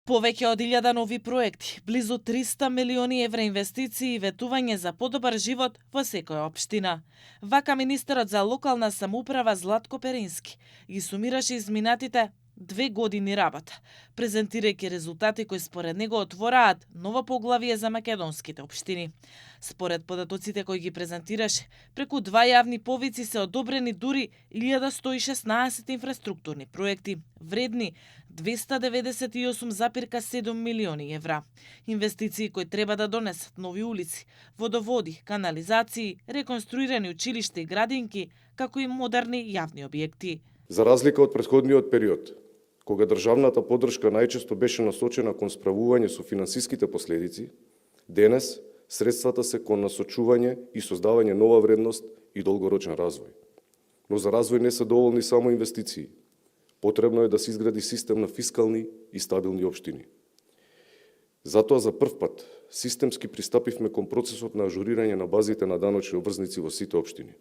Повеќе од 1000 нови проекти, близу 300 милиони евра инвестиции и ветување за подобар живот во секоја општина. Вака министерот за локална самоуправа Златко Перински ги сумираше изминатите 2 години работа, презентирајќи резултати кои според него отвораат ново поглавие за македонските општини. Според податоците кои ги презентираше, преку 2 јавни повици се одобрени дури 1116 инфраструктурни проекти, вредни 298,7 милиони евра. Инвестиции кои треба да донесат нови улици, водоводи, канализации, реконструирани училишта и градинки, како и модерни јавни објекти. За разлика од претходниот период, кога државната поддршка најчесто беше насочена кон справување со финансиските последици, денес средствата се кон насочување и создавање нова вредност и долгорочен развој. Но за развој не се доволни само инвестиции. Потребно е да се изгради систем на фискални и стабилни општини. Затоа за прв пат системски пристапивме кон процесот на ажурирање на базите на даночни обврзници во сите општини.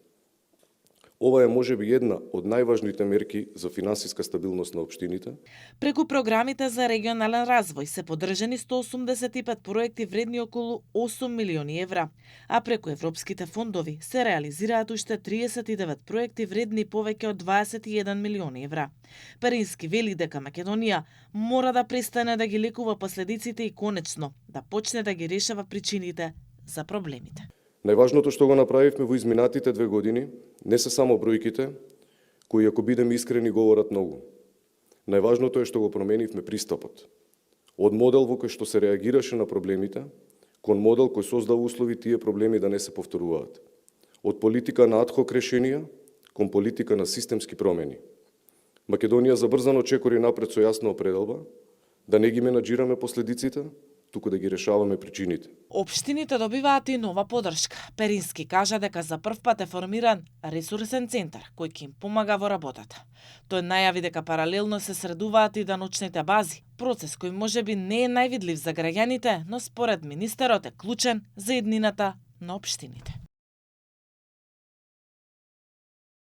Ова е можеби една од најважните мерки за финансиска стабилност на општините. Преку програмите за регионален развој се поддржани 185 проекти вредни околу 8 милиони евра, а преку европските фондови се реализираат уште 39 проекти вредни повеќе од 21 милиони евра. Перински вели дека Македонија мора да престане да ги лекува последиците и конечно да почне да ги решава причините за проблемите. Најважното што го направивме во изминатите 2 години не се само бројките, кои, ако бидеме искрени, говорат многу. Најважното е што го променивме пристапот. Од модел во кој што се реагираше на проблемите, кон модел кој создава услови тие проблеми да не се повторуваат. Од политика на ад-хок решенија, кон политика на системски промени. Македонија забрзано чекори напред со јасна определба, да не ги менаџираме последиците, туку да ги решаваме причините. Општините добиваат и нова поддршка. Перински кажа дека за прв пат е формиран ресурсен центар кој ќе им помага во работата. Тој најави дека паралелно се средуваат и даночните бази, процес кој можеби не е највидлив за граѓаните, но според министерот е клучен за еднината на општините.